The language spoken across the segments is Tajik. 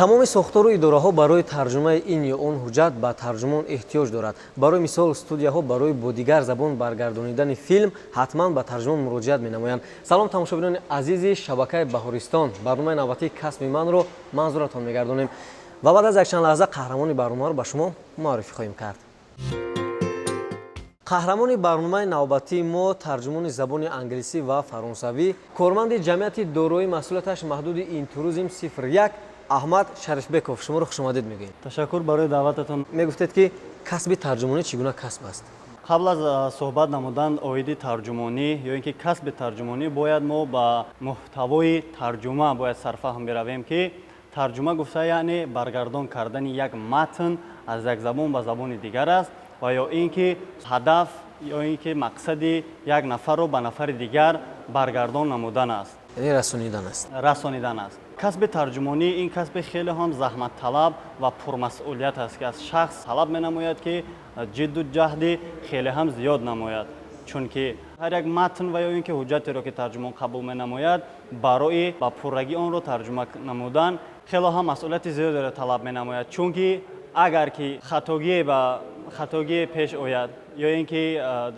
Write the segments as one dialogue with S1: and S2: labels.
S1: Тамоми сохтору идораҳо барои тарҷумаи ин ё он ҳуҷҷат ба тарҷумон эҳтиёҷ дорад. Барои мисол, студияҳо барои бо дигар забон баргардонидани филм ҳатман ба тарҷумон муроҷиат менамоянд. Салом, тамошобинони азизи шабакаи Баҳористон. Барномаи навбатии «Касби манро» манзуратон мегардонем ва баъд аз якчанд лаҳза қаҳрамони барномаро ба шумо муаррифӣ хоҳем кард. Қаҳрамони барномаи навбатии мо тарҷумони забони англисӣ ва фаронсавӣ, корманди ҷамъияти дорои масъулияташ маҳдуди «Интуризм 01» Аҳмад Шарифбеков. Шуморо хушомадед мегӯем.
S2: Ташаккур барои даъвататон.
S1: Мегуфтед, ки касби тарҷумонӣ чӣ гуна касб аст?
S2: Қабл аз суҳбат намудан оиди тарҷумонӣ ё ин ки касби тарҷумонӣ, бояд мо ба муҳтавои тарҷума бояд сарфаҳм биравем, ки тарҷума гуфта, яъне баргардон кардани як матн аз як забон ба забони дигар аст ва ё ин ки ҳадаф ё ин ки мақсади як нафарро ба нафари дигар баргардон намудан аст.
S1: Яъне расонидан аст.
S2: Расонидан аст. Касби тарҷумонӣ ин касби хеле ҳам заҳматталаб ва пурмасъулият аст, ки аз шахс талаб менамояд, ки ҷидду ҷаҳди хеле ҳам зиёд намояд, чунки ҳар як матн ва ё ин ки ҳуҷҷатеро, ки тарҷумон қабул менамояд, барои ба пуррагӣ онро тарҷума намудан хело ҳам масъулияти зиёдеро талаб менамояд, чунки агар ки хатогие ба хатогие пеш ояд ё ин ки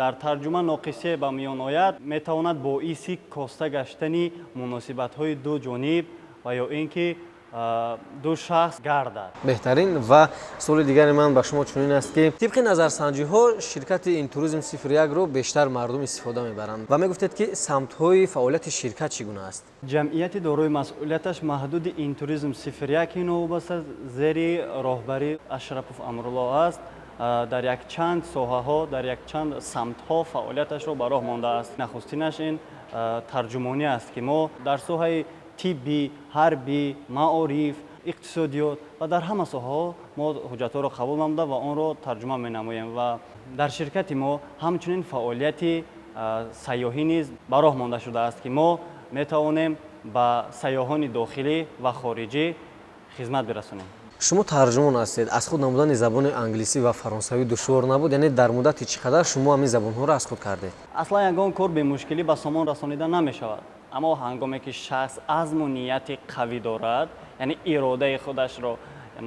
S2: дар тарҷума ноқисие ба миён ояд, метавонад боиси коста гаштани муносибатҳои ду ҷониб ва ё ин ки ду шахс гардад.
S1: Беҳтарин. Ва суоли дигари ман ба шумо чунин аст, ки тибқи назарсанҷиҳо ширкати «Интуризм 01-ро бештар мардум истифода мебаранд ва мегуфтед, ки самтҳои фаъолияти ширкат чӣ гуна аст?
S2: Ҷамъияти дорои масъулияташ маҳдуди «Интуризм 01» новобаста зери роҳбари Ашрапов Амрулло аст, дар якчанд соҳаҳо, дар якчанд самтҳо фаъолияташро ба роҳ мондааст. Нахустинаш ин тарҷумонӣ аст, ки мо дар соҳаи тиббӣ, ҳарбӣ, маориф, иқтисодиёт ва дар ҳама соҳаҳо мо ҳуҷҷатҳоро қабул намуда ва онро тарҷума менамоем. Ва дар ширкати мо ҳамчунин фаъолияти сайёҳӣ низ ба роҳ монда шудааст, ки мо метавонем ба сайёҳони дохилӣ ва хориҷӣ хизмат бирасонем.
S1: Шумо тарҷумон ҳастед. Аз худ намудани забони англисӣ ва фаронсавӣ душвор набуд? Яъне дар муддати чӣ қадар шумо ҳамин забонҳоро аз худ кардед?
S2: Аслан ягон кор бемушкилӣ ба сомон расонида намешавад, аммо ҳангоме ки шахс азму нияти қавӣ дорад, яъне иродаи худашро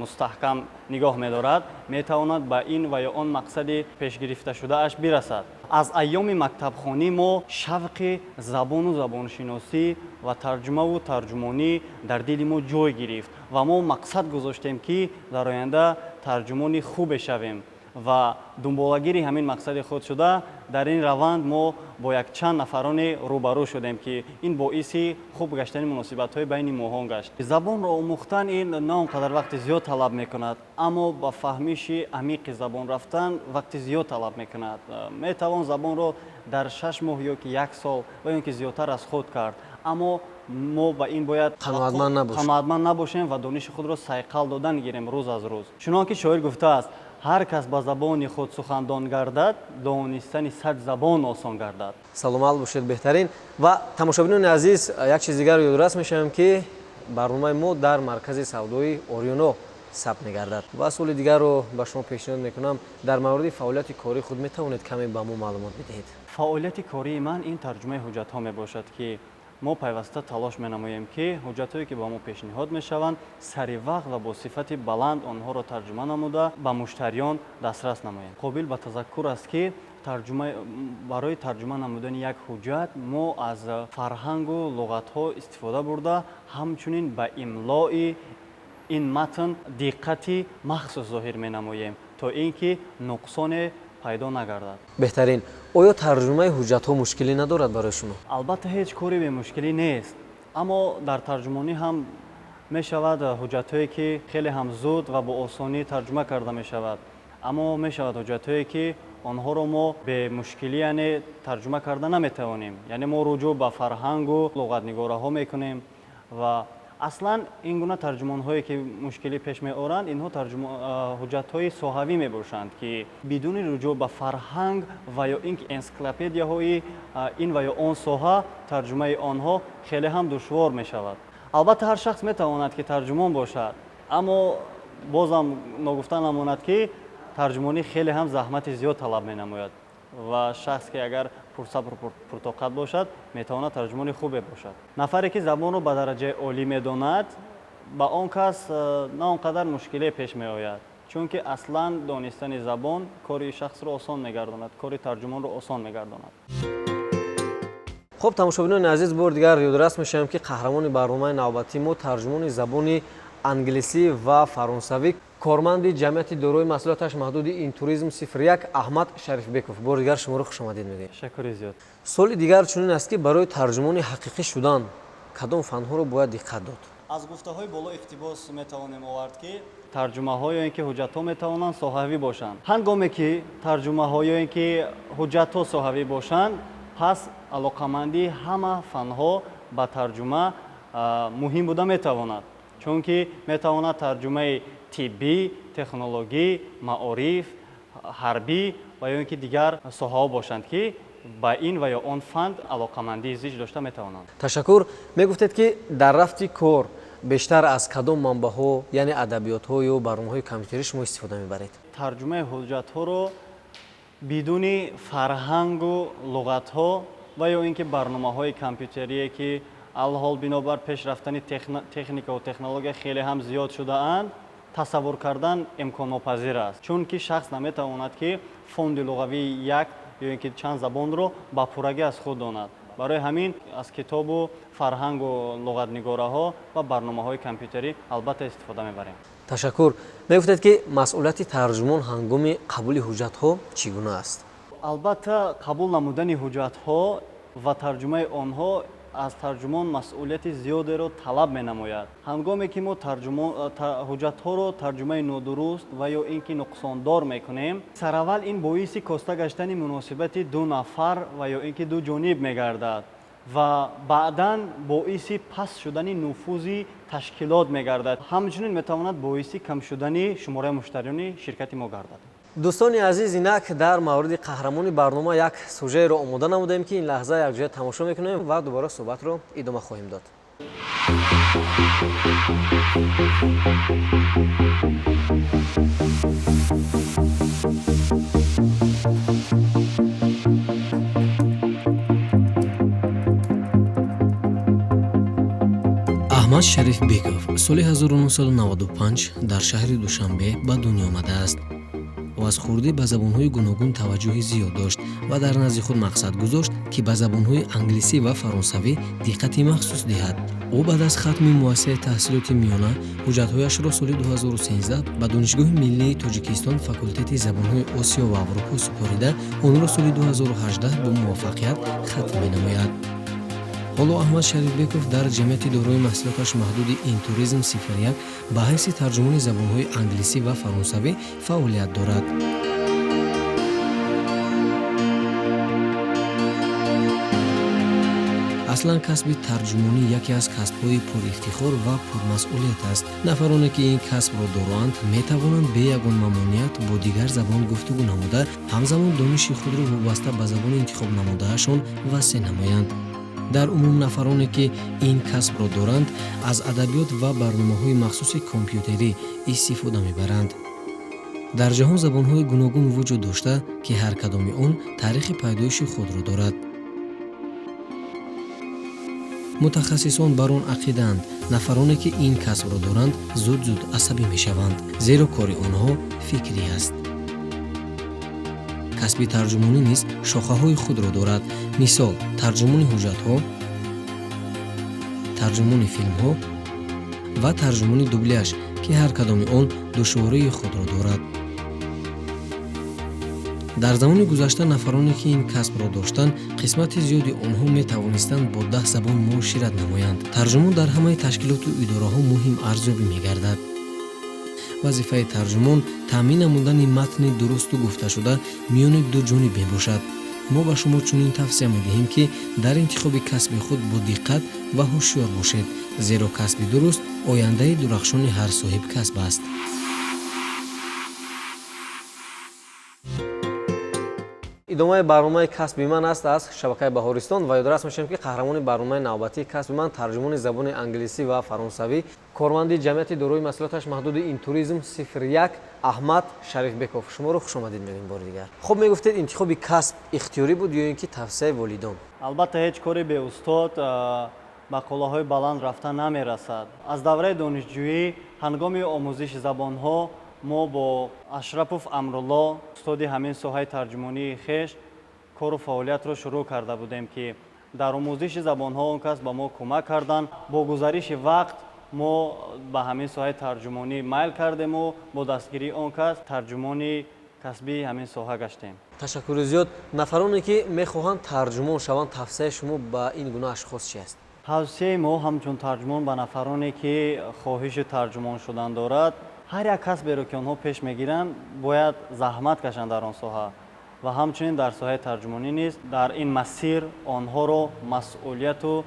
S2: мустаҳкам нигоҳ медорад, метавонад ба ин ва ё он мақсади пешгирифташудааш бирасад. Аз айёми мактабхонӣ мо шавқи забону забоншиносӣ ва тарҷумаву тарҷумонӣ дар дили мо ҷой гирифт ва мо мақсад гузоштем, ки дар оянда тарҷумони хубе шавем ва дунболагири ҳамин мақсади худ шуда, дар ин раванд мо бо якчанд нафароне рӯбарӯ шудем, ки ин боиси хуб гаштани муносибатҳои байни моҳон гашт. Забонро омӯхтан ин на он қадар вақти зиёд талаб мекунад, аммо ба фаҳмиши амиқи забон рафтан вақти зиёд талаб мекунад. Метавон забонро дар 6 моҳ ё ки як сол ва ё ки зиёдтар аз худ кард, аммо мо ба ин бояд қаноатманд набошем ва дониши худро сайқал додан гирем рӯз аз рӯз. Чунон ки шоир гуфтааст: «Ҳар кас ба забони худ сухандон гардад, донистани сад забон осон гардад».
S1: Саломат бошед, беҳтарин. Ва тамошобинони азиз, як чиз дигарро ёдрас мешавем, ки барномаи мо дар маркази савдои «Ориёно» сабт мегардад. Ва суоли дигарро ба шумо пешниҳод мекунам: дар мавриди фаъолияти кории худ метавонед каме ба мо маълумот бидиҳед?
S2: Фаъолияти кории ман ин тарҷумаи ҳуҷҷатҳо мебошад, ки мо пайваста талош менамоем, ки ҳуҷҷатҳое, ки ба мо пешниҳод мешаванд, сари вақт ва бо сифати баланд онҳоро тарҷума намуда, ба муштариён дастрас намоем. Қобил ба тазаккур аст, ки барои тарҷума намудани як ҳуҷҷат мо аз фарҳангу луғатҳо истифода бурда, ҳамчунин ба имлои ин матн диққати махсус зоҳир менамоем, то ин ки нуқсоне пайдо нагардад.
S1: Беҳтарин. Оё тарҷумаи ҳуҷҷатҳо мушкилӣ надорад барои шумо?
S2: Албатта, ҳеҷ кори бемушкилӣ нест, аммо дар тарҷумонӣ ҳам мешавад ҳуҷҷатҳое, ки хеле ҳам зуд ва бо осонӣ тарҷума карда мешавад, аммо мешавад ҳуҷҷатҳое, ки онҳоро мо бемушкилӣ, яъне тарҷума карда наметавонем, яъне мо руҷӯъ ба фарҳангу луғатнигораҳо мекунем. Ва аслан ин гуна тарҷумонҳое, ки мушкилӣ пеш меоранд, инҳо ҳуҷҷатҳои соҳавӣ мебошанд, ки бидуни руҷӯъ ба фарҳанг ва ё ин ки энсиклопедияҳои ин ва ё он соҳа тарҷумаи онҳо хеле ҳам душвор мешавад. Албатта, ҳар шахс метавонад, ки тарҷумон бошад, аммо бозам ногуфта намонад, ки тарҷумонӣ хеле ҳам заҳмати зиёд талаб менамояд ва шахс ки агар пурсабру пуртоқат бошад, метавонад тарҷумони хубе бошад. Нафаре, ки забонро ба дараҷаи олӣ медонад, Ба он кас на он қадар мушкиле пеш меояд, чунки аслан донистани забон кори шахсро осон мегардонад, кори тарҷумонро осон мегардонад.
S1: Хуб, тамошобинони азиз, бори дигар ёдрас мешавем, ки қаҳрамони барномаи навбатии мо тарҷумони забони англисӣ ва фаронсавӣ, корманди ҷамъияти дорои масъулияташ маҳдуди Интуризм 01 Аҳмад Шарифбеков. Бори дигар шуморо хушомадид мегӯем.
S2: Ташаккури зиёд.
S1: Суоли дигар чунин аст, ки барои тарҷумони ҳақиқӣ шудан кадом фанҳоро бояд диққат дод?
S2: Аз гуфтаҳои боло иқтибос метавонем овард, ки тарҷумаҳо ё ин ки ҳуҷҷатҳо метавонанд соҳавӣ бошанд. Ҳангоме ки тарҷумаҳо ё ин ки ҳуҷҷатҳо соҳавӣ бошанд, пас алоқамандии ҳама фанҳо ба тарҷума муҳим буда метавонад, чунки метавонад тарҷумаи тиббӣ, технологӣ, маориф, ҳарбӣ ва ё ин ки дигар соҳаҳо бошанд, ки ба ин ва ё он фанд алоқамандии зич дошта метавонанд.
S1: Ташаккур. Мегуфтед, ки дар рафти кор бештар аз кадом манбаъҳо, яъне адабиётҳо ё барномаҳои компютерӣ шумо истифода мебаред?
S2: Тарҷумаи ҳуҷҷатҳоро бидуни фарҳангу луғатҳо ва ё ин ки барномаҳои компютерие, ки алҳол бинобар пеш рафтани техникаву технология хеле ҳам зиёд шудаанд, тасаввур кардан имконнопазир аст, чунки шахс наметавонад, ки фонди луғавии як ё ин ки чанд забонро ба пуррагӣ аз худ донад. Барои ҳамин аз китобу фарҳангу луғатнигораҳо ва барномаҳои компютерӣ албатта истифода мебарем.
S1: Ташаккур. Мегуфтед, ки масъулияти тарҷумон ҳангоми қабули ҳуҷҷатҳо чӣ гуна аст?
S2: Албатта, қабул намудани ҳуҷҷатҳо ва тарҷумаи онҳо аз тарҷумон масъулияти зиёдеро талаб менамояд. Ҳангоме ки мо ҳуҷҷатҳоро тарҷумаи нодуруст ва ё ин ки нуқсондор мекунем, сараввал ин боиси коста гаштани муносибати ду нафар ва ё ин ки ду ҷониб мегардад ва баъдан боиси паст шудани нуфузи ташкилот мегардад. Ҳамчунин метавонад боиси кам шудани шумораи муштариёни ширкати мо гардад.
S1: Дӯстони азиз, инак дар мавриди қаҳрамони барнома як сужаеро омода намудаем, ки ин лаҳза якҷоя тамошо мекунем ва дубора суҳбатро идома хоҳем дод.
S3: Аҳмад Шарифбеков соли 1995 дар шаҳри Душанбе ба дунё омадааст. Ӯ аз хурдӣ ба забонҳои гуногун таваҷҷӯҳи зиёд дошт ва дар назди худ мақсад гузошт, ки ба забонҳои англисӣ ва фаронсавӣ диққати махсус диҳад. Ӯ баъд аз хатми муассисаи таҳсилоти миёна ҳуҷҷатҳояшро соли 2013 ба Донишгоҳи миллии Тоҷикистон, факултети забонҳои Осиё ва Аврупо супорида, онро соли 2018 бо муваффақият хатм менамояд. Ҳоло Аҳмад Шарифбеков дар ҷамъияти дорои маҳсулоташ маҳдуди Интуризм 01 ба ҳайси тарҷумони забонҳои англисӣ ва фаронсавӣ фаъолият дорад. Аслан касби тарҷумонӣ яке аз касбҳои пурифтихор ва пурмасъулият аст. Нафароне, ки ин касбро дороанд, метавонанд бе ягон мамоният бо дигар забон гуфтугӯ намуда, ҳамзамон дониши худро вобаста ба забони интихобнамудаашон васеъ намоянд. Дар умум нафароне, ки ин касбро доранд, аз адабиёт ва барномаҳои махсуси компютерӣ истифода мебаранд. Дар ҷаҳон забонҳои гуногун вуҷуд дошта, ки ҳар кадоми он таърихи пайдоиши худро дорад. Мутахассисон бар он ақидаанд, нафароне, ки ин касбро доранд, зуд-зуд асабӣ мешаванд, зеро кори онҳо фикрӣ аст. Касби тарҷумонӣ низ шохаҳои худро дорад. Мисол, тарҷумони ҳуҷҷатҳо, тарҷумони филмҳо ва тарҷумони дубляж, ки ҳар кадоми он душвории худро дорад. Дар замони гузашта нафароне, ки ин касбро доштанд, қисмати зиёди онҳо метавонистанд бо 10 забон муошират намоянд. Тарҷумон дар ҳамаи ташкилоту идораҳо муҳим арзёбӣ мегардад. Вазифаи тарҷумон таъмин намудани матни дурусту гуфташуда миёни ду ҷониб мебошад. Мо ба шумо чунин тавсия медиҳем, ки дар интихоби касби худ бо диққат ва ҳушёр бошед, зеро касби дуруст ояндаи дурахшони ҳар соҳиб касб аст.
S1: Идомаи барномаи Касби ман аст аз шабакаи Баҳористон ва ёдрас мешавем, ки қаҳрамони барномаи навбатии Касби ман тарҷумони забони англисӣ ва фаронсавӣ, корманди ҷамъияти дорои масъулияташ маҳдуди Интуризм 01 Аҳмад Шарифбеков. Шуморо хушомадид мегӯем бори дигар. Хуб, мегуфтед, интихоби касб ихтиёрӣ буд ё ин ки тавсияи волидон?
S2: Албатта, ҳеҷ кори беустод Ба қуллаҳои баланд рафта намерасад. Аз давраи донишҷӯӣ, ҳангоми омӯзиши забонҳо, мо бо Ашрапов Амрулло, устоди ҳамин соҳаи тарҷумонии хеш, кору фаъолиятро шурӯъ карда будем, ки дар омӯзиши забонҳо он кас ба мо кӯмак карданд. Бо гузариши вақт мо ба ҳамин соҳаи тарҷумонӣ майл кардему бо дастгирии он кас тарҷумони касбии ҳамин соҳа гаштем.
S1: Ташаккури зиёд. Нафароне, ки мехоҳанд тарҷумон шаванд, тавсияи шумо ба ин гуна ашхос чи аст?
S2: Тавсияи мо ҳамчун тарҷумон ба нафароне, ки хоҳиши тарҷумон шудан дорад: ҳар як касберо, ки онҳо пеш мегиранд, бояд заҳмат кашанд дар он соҳа ва ҳамчунин дар соҳаи тарҷумонӣ низ дар ин масир онҳоро масъулияту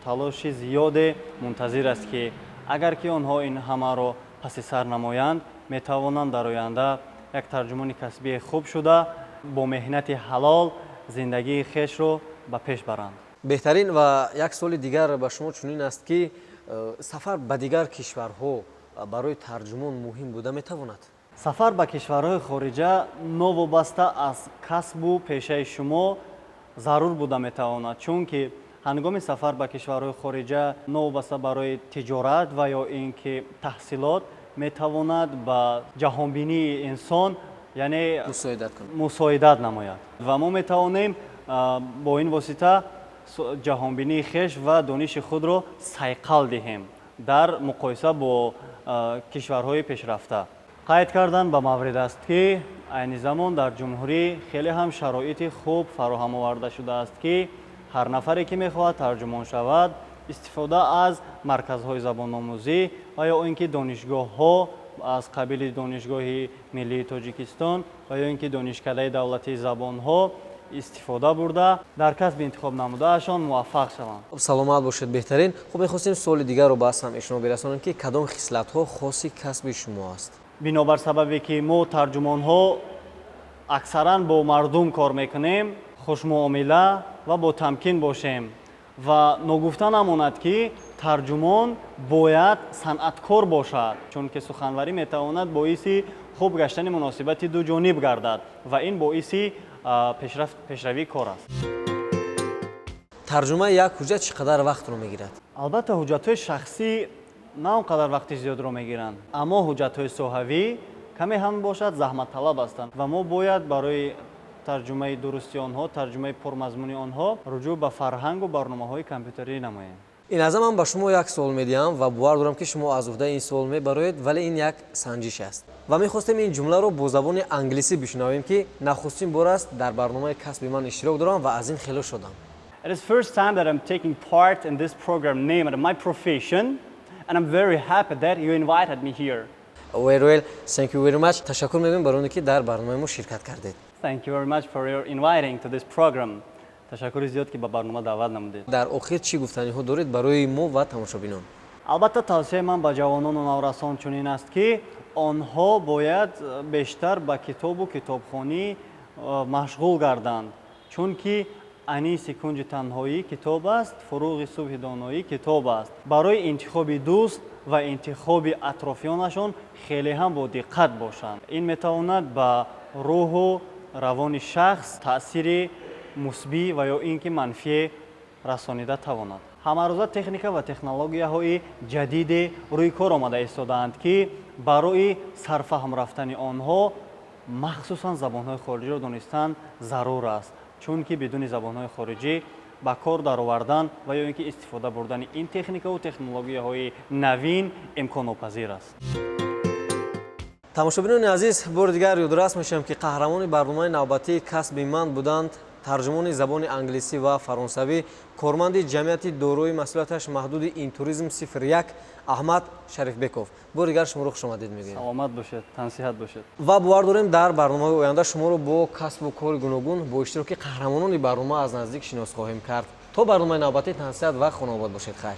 S2: талоши зиёде мунтазир аст, ки агар ки онҳо ин ҳамаро паси сар намоянд, метавонанд дар оянда як тарҷумони касбии хуб шуда, бо меҳнати ҳалол зиндагии хешро ба пеш баранд.
S1: Беҳтарин. Ва як суоли дигар ба шумо чунин аст, ки сафар ба дигар кишварҳо барои тарҷумон муҳим буда метавонад?
S2: Сафар ба кишварҳои хориҷа новобаста аз касбу пешаи шумо зарур буда метавонад, чунки ҳангоми сафар ба кишварҳои хориҷа, новобаста барои тиҷорат ва ё ин ки таҳсилот, метавонад ба ҷаҳонбинии инсон, яъне мусоидат намояд ва мо метавонем бо ин восита ҷаҳонбинии хеш ва дониши худро сайқал диҳем дар муқоиса бо кишварҳои пешрафта. Қайд кардан ба маврид аст, ки айни замон дар ҷумҳурӣ хеле ҳам шароити хуб фароҳам оварда шудааст, ки ҳар нафаре, ки мехоҳад тарҷумон шавад, истифода аз марказҳои забономӯзӣ ва ё ин ки донишгоҳҳо аз қабили Донишгоҳи миллии Тоҷикистон ва ё ин ки Донишкадаи давлатии забонҳо истифода бурда, дар касби интихоб намудаашон муваффақ шаванд.
S1: Саломат бошед, беҳтарин. Хуб, мехостем суоли дигарро ба самъи шумо бирасонем, ки кадом хислатҳо хоси касби шумо аст?
S2: Бинобар сабабе ки мо тарҷумонҳо аксаран бо мардум кор мекунем, хушмуомила ва бо тамкин бошем ва ногуфта намонад, ки тарҷумон бояд санъаткор бошад, чунки суханварӣ метавонад боиси хуб гаштани муносибати дуҷониб гардад ва ин боиси пешравии кор аст.
S1: Тарҷумаи як ҳуҷҷат чӣ қадар вақтро мегирад?
S2: Албатта, ҳуҷҷатҳои шахсӣ на он қадар вақти зиёдро мегиранд, аммо ҳуҷҷатҳои соҳавӣ каме ҳам бошад заҳматталаб ҳастанд ва мо бояд барои тарҷумаи дурусти онҳо, тарҷумаи пурмазмуни онҳо руҷӯъ ба фарҳангу барномаҳои компютерӣ намоем.
S1: Ин лаҳза ман ба шумо як суол медиҳам ва бовар дорам, ки шумо аз уҳдаи ин суол мебароед, вале ин як санҷиш аст ва мехостем ин ҷумларо бо забони англисӣ бишунавем, ки нахустин бор аст дар барномаи «Касби ман» иштирок дорам ва аз ин хело шодам.
S2: It is first time that I'm taking part in this program named My Profession, and I'm very happy that you invited me here.
S1: Very well, thank you very much. Ташаккур мегӯем барои он ки дар барномаи мо ширкат кардед.
S2: Thank you very much for your inviting to this program. Ташаккури зиёд, ки ба барнома даъват намудед.
S1: Дар охир чӣ гуфтаниҳо доред барои мо ва тамошобинон?
S2: Албатта, тавсияи ман ба ҷавонону наврасон чунин аст, ки онҳо бояд бештар ба китобу китобхонӣ машғул гарданд, чунки аниси кунҷи танҳоӣ китоб аст, фуруғи субҳи доноӣ китоб аст. Барои интихоби дӯст ва интихоби атрофиёнашон хеле ҳам бодиққат бошанд. Ин метавонад ба рӯҳу равони шахс таъсири мусбӣ ва ё ин ки манфие расонида тавонад. Ҳамарӯза техника ва технологияҳои ҷадиде рӯи кор омада истодаанд, ки барои сарфаҳм рафтани онҳо махсусан забонҳои хориҷиро донистан зарур аст, чунки бидуни забонҳои хориҷӣ ба кор даровардан ва ё ин ки истифода бурдани ин техникаву технологияҳои навин имконнопазир аст.
S1: Тамошобинони азиз, бори дигар ёдрас мешавем, ки қаҳрамони барномаи навбатии «Касби ман» буданд тарҷумони забони англисӣ ва фаронсавӣ, корманди ҷамъияти дорои масъулияташ маҳдуди «Интуризм 01» Аҳмад Шарифбеков. Бори дигар шуморо хушомадед мегӯем.
S2: Саломат бошед, тансиҳат бошед.
S1: Ва бовар дорем, дар барномаҳои оянда шуморо бо касбу кори гуногун, бо иштироки қаҳрамонони барнома аз наздик шинос хоҳем кард. То барномаи навбатӣ тансиҳат ва хонобод бошед. Хайр.